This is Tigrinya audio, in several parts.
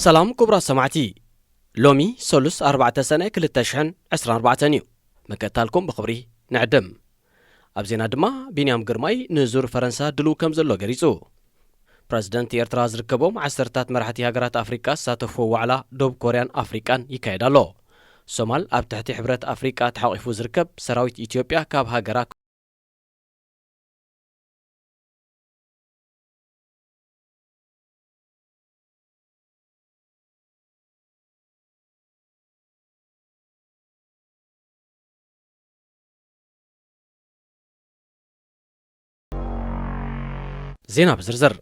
ሰላም ክቡራት ሰማዕቲ፣ ሎሚ ሰሉስ ኣርባዕተ ሰነ ክልተ ሽሕን ዕስራን ኣርባዕተን እዩ። መቀታልኩም ብኽብሪ ንዕድም። ኣብ ዜና ድማ፣ ቢንያም ግርማይ ንዙር ፈረንሳ ድሉው ከም ዘሎ ገሊጹ። ፕረዚደንት ኤርትራ ዝርከቦም ዓሰርታት መራሕቲ ሃገራት ኣፍሪቃ ዝሳተፍዎ ዋዕላ ዶብ ኮርያን ኣፍሪቃን ይካየድ ኣሎ። ሶማል ኣብ ትሕቲ ሕብረት ኣፍሪቃ ተሓቒፉ ዝርከብ ሰራዊት ኢትዮጵያ ካብ ሃገራ ዜና ብዝርዝር።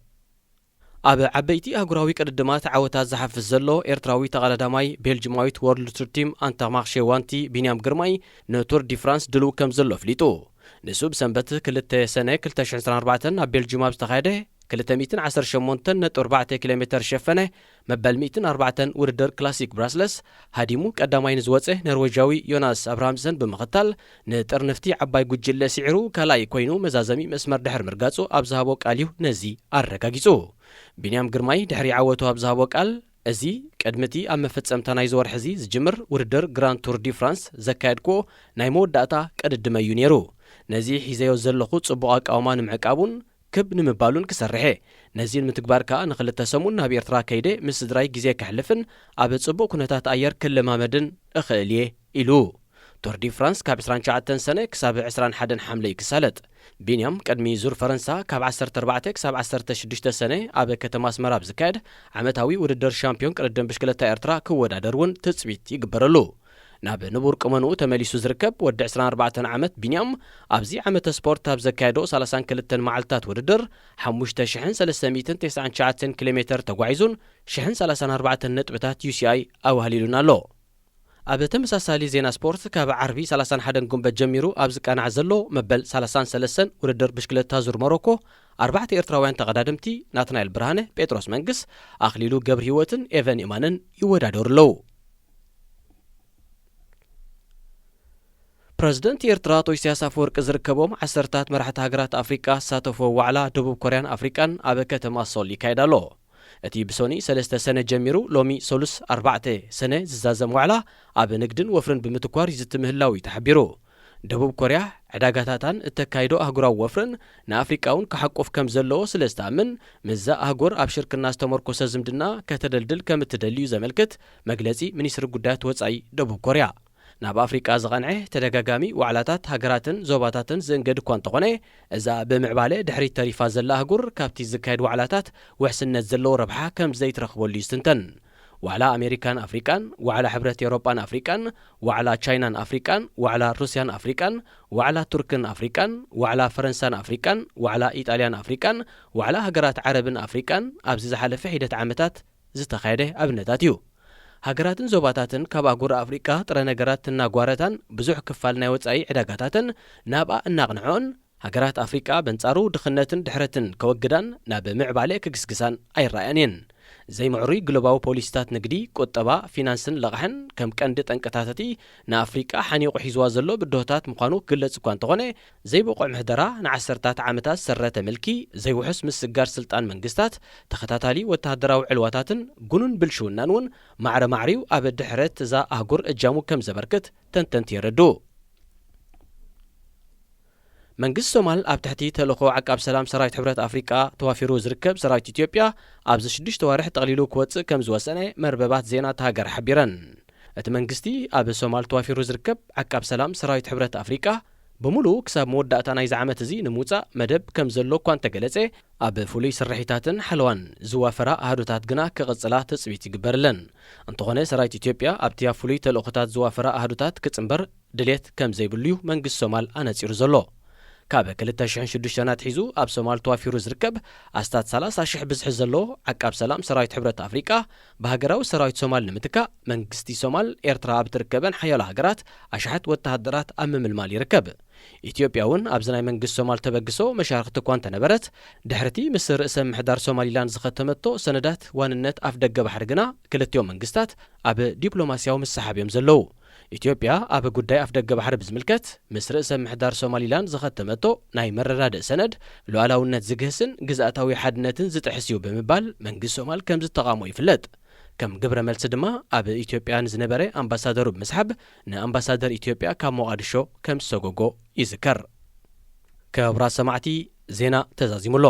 ኣብ ዓበይቲ ኣህጉራዊ ቅድድማት ዓወታት ዝሓፍስ ዘሎ ኤርትራዊ ተቐዳዳማይ ቤልጅማዊት ወርልድ ቱር ቲም ኣንታማክሼ ዋንቲ ቢንያም ግርማይ ንቱር ዲ ፍራንስ ድሉው ከም ዘሎ ኣፍሊጡ። ንሱ ብሰንበት ክልተ ሰነ ክልተ ሽሕን ዕስራን ኣርባዕተን ኣብ ቤልጅም ኣብ ዝተኻየደ ክልተ ሚእትን ዓሰርተ ሸሞንተን ነጥቢ ኣርባዕተ ኪሎ ሜተር ዝሸፈነ መበል ሚእትን ኣርባዕተን ውድድር ክላሲክ ብራስለስ ሃዲሙ ቀዳማይ ንዝወጸ ኖርዌጃዊ ዮናስ ኣብርሃምሰን ብምኽታል ንጥርንፍቲ ዓባይ ጉጅለ ስዒሩ ካልኣይ ኮይኑ መዛዘሚ መስመር ድሕሪ ምርጋጹ ኣብ ዝሃቦ ቃል እዩ ነዚ ኣረጋጊጹ። ቢንያም ግርማይ ድሕሪ ዓወቱ ኣብ ዝሃቦ ቃል፣ እዚ ቅድሚ እቲ ኣብ መፈጸምታ ናይዚ ወርሒ እዚ ዝጅምር ውድድር ግራንድ ቱር ዲ ፍራንስ ዘካየድክዎ ናይ መወዳእታ ቅድድመይ እዩ ነይሩ። ነዚ ሒዘዮ ዘለኹ ጽቡቕ ኣቃውማ ንምዕቃቡን ክብ ንምባሉን ክሰርሕ እየ። ነዚ ንምትግባር ከኣ ንኽልተ ሰሙን ናብ ኤርትራ ከይደ ምስ ስድራይ ግዜ ከሕልፍን ኣብ ጽቡቕ ኩነታት ኣየር ክለማመድን እኽእል እየ ኢሉ። ቱር ዲ ፍራንስ ካብ ዕስራን ትሽዓተን ሰነ ክሳብ ዕስራን ሓደን ሓምለ እዩ ክሳለጥ። ቢንያም ቅድሚ ዙር ፈረንሳ ካብ ዓሰርተ ኣርባዕተ ክሳብ ዓሰርተ ሽዱሽተ ሰነ ኣብ ከተማ ኣስመራ ኣብ ዝካየድ ዓመታዊ ውድድር ሻምፒዮን ቅድድም ብሽክለታ ኤርትራ ክወዳደር እውን ትጽቢት ይግበረሉ። ናብ ንቡር ቁመንኡ ተመሊሱ ዝርከብ ወዲ ዕስራን ኣርባዕተን ዓመት ቢንያም፣ ኣብዚ ዓመተ ስፖርት ኣብ ዘካየዶ ሰላሳን ክልተን መዓልታት ውድድር፣ ሓሙሽተ ሽሕን ሰለስተ ሚእትን ተስዓን ትሽዓተን ኪሎ ሜተር ተጓዒዙን ሽሕን ሰላሳን ኣርባዕተን ነጥብታት ዩ ሲ ኣይ ኣዋህሊሉን ኣሎ። ኣብ ተመሳሳሊ ዜና ስፖርት፣ ካብ ዓርቢ ሰላሳን ሓደን ጉንበት ጀሚሩ ኣብ ዝቃናዕ ዘሎ መበል ሰላሳን ሰለስተን ውድድር ብሽክለታ ዙር ሞሮኮ፣ ኣርባዕተ ኤርትራውያን ተቐዳደምቲ ናትናኤል ብርሃነ፣ ጴጥሮስ መንግስ፣ ኣኽሊሉ ገብርሂወትን ኤቨን የማነን ይወዳደሩ ኣለዉ። ፕረዚደንት ኤርትራ ኣቶ ኢሳያስ ኣፈወርቂ ዝርከቦም ዓሰርታት መራሕቲ ሃገራት ኣፍሪቃ ዝሳተፍዎ ዋዕላ ደቡብ ኮርያን ኣፍሪቃን ኣብ ከተማ ሶል ይካየድ ኣሎ። እቲ ብሶኒ ሰለስተ ሰነ ጀሚሩ ሎሚ ሰሉስ ኣርባዕተ ሰነ ዝዛዘም ዋዕላ፣ ኣብ ንግድን ወፍርን ብምትኳር ይዝቲ ምህላው እዩ ተሓቢሩ። ደቡብ ኮርያ ዕዳጋታታን እተካይዶ ኣህጉራዊ ወፍርን ንኣፍሪቃ እውን ክሓቁፍ ከም ዘለዎ ስለ ዝተኣምን፣ ምስዛ ኣህጉር ኣብ ሽርክና ዝተመርኮሰ ዝምድና ከተደልድል ከም እትደሊ እዩ ዘመልክት መግለጺ ሚኒስትሪ ጉዳያት ወጻኢ ደቡብ ኮርያ። ናብ ኣፍሪቃ ዝቐንዐ ተደጋጋሚ ዋዕላታት ሃገራትን ዞባታትን ዝእንገድ እኳ እንተኾነ፣ እዛ ብምዕባለ ድሕሪት ተሪፋ ዘላ ኣህጉር ካብቲ ዝካየድ ዋዕላታት ውሕስነት ዘለዎ ረብሓ ከም ዘይትረኽበሉ እዩ ዝትንተን። ዋዕላ ኣሜሪካን ኣፍሪቃን፣ ዋዕላ ሕብረት ኤውሮጳን ኣፍሪቃን፣ ዋዕላ ቻይናን ኣፍሪቃን፣ ዋዕላ ሩስያን ኣፍሪቃን፣ ዋዕላ ቱርክን ኣፍሪቃን፣ ዋዕላ ፈረንሳን ኣፍሪቃን፣ ዋዕላ ኢጣልያን ኣፍሪቃን፣ ዋዕላ ሃገራት ዓረብን ኣፍሪቃን ኣብዚ ዝሓለፈ ሒደት ዓመታት ዝተኻየደ ኣብነታት እዩ። ሃገራትን ዞባታትን ካብ ኣህጉር ኣፍሪቃ ጥረ ነገራት እናጓረታን ብዙሕ ክፋል ናይ ወጻኢ ዕዳጋታተን ናብኣ እናቕንዐኦን፣ ሃገራት ኣፍሪቃ በንጻሩ ድኽነትን ድሕረትን ከወግዳን ናብ ምዕባለ ክግስግሳን ኣይረኣያን እየን። ዘይምዕሩይ ግሎባዊ ፖሊሲታት ንግዲ፣ ቁጠባ፣ ፊናንስን ለቕሕን ከም ቀንዲ ጠንቅታት እቲ ንኣፍሪቃ ሓኒቑ ሒዝዋ ዘሎ ብድሆታት ምዃኑ ክግለጽ እኳ እንተኾነ፣ ዘይብቑዕ ምሕደራ፣ ንዓሰርታት ዓመታት ዝሰረተ ምልኪ፣ ዘይውሑስ ምስግጋር ስልጣን መንግስታት፣ ተኸታታሊ ወተሃደራዊ ዕልዋታትን ግኑን ብልሽውናን እውን ማዕረ ማዕሪኡ ኣብ ድሕረት እዛ ኣህጉር እጃሙ ከም ዘበርክት ተንተንቲ የረድኡ። መንግስቲ ሶማል ኣብ ትሕቲ ተልእኾ ዓቃብ ሰላም ሰራዊት ሕብረት ኣፍሪቃ ተዋፊሩ ዝርከብ ሰራዊት ኢትዮጵያ ኣብዚ ሽዱሽተ ዋርሕ ጠቕሊሉ ክወጽእ ከም ዝወሰነ መርበባት ዜና እታ ሃገር ሓቢረን። እቲ መንግስቲ ኣብ ሶማል ተዋፊሩ ዝርከብ ዓቃብ ሰላም ሰራዊት ሕብረት ኣፍሪቃ ብምሉኡ ክሳብ መወዳእታ ናይዚ ዓመት እዚ ንምውጻእ መደብ ከም ዘሎ እኳ እንተገለጸ፣ ኣብ ፍሉይ ስርሒታትን ሓለዋን ዝዋፈራ ኣሃዱታት ግና ክቕጽላ ትጽቢት ይግበርለን። እንተኾነ ሰራዊት ኢትዮጵያ ኣብቲ ኣብ ፍሉይ ተልእኾታት ዝዋፈራ ኣሃዱታት ክጽንበር ድሌት ከም ዘይብሉ እዩ መንግስቲ ሶማል ኣነጺሩ ዘሎ። ካብ ክልተ ሽሕን ሽዱሽተን ኣትሒዙ ኣብ ሶማል ተዋፊሩ ዝርከብ ኣስታት ሰላሳ ሽሕ ብዝሒ ዘሎ ዓቃብ ሰላም ሰራዊት ሕብረት ኣፍሪቃ ብሃገራዊ ሰራዊት ሶማል ንምትካእ መንግስቲ ሶማል ኤርትራ ኣብ ትርከበን ሓያሎ ሃገራት ኣሽሓት ወተሃደራት ኣብ ምምልማል ይርከብ። ኢትዮጵያ እውን ኣብዚ ናይ መንግስቲ ሶማል ተበግሶ መሻርክቲ እኳ እንተነበረት፣ ድሕርቲ ምስ ርእሰ ምሕዳር ሶማሊላንድ ዝኸተመቶ ሰነዳት ዋንነት ኣፍ ደገ ባሕሪ ግና ክልቲኦም መንግስታት ኣብ ዲፕሎማስያዊ ምስሓብ እዮም ዘለዉ። ኢትዮጵያ ኣብ ጉዳይ ኣፍ ደገ ባሕሪ ብዝምልከት ምስ ርእሰ ምሕዳር ሶማሊላንድ ዝኸተመቶ ናይ መረዳድእ ሰነድ ሉዓላውነት ዝግህስን ግዝኣታዊ ሓድነትን ዝጥሕስ እዩ ብምባል መንግስቲ ሶማል ከም ዝተቓውሞ ይፍለጥ። ከም ግብረ መልሲ ድማ ኣብ ኢትዮጵያ ንዝነበረ ኣምባሳደሩ ብምስሓብ ንኣምባሳደር ኢትዮጵያ ካብ ሞቓዲሾ ከም ዝሰጎጎ ይዝከር። ክቡራት ሰማዕቲ፣ ዜና ተዛዚሙ ኣሎ።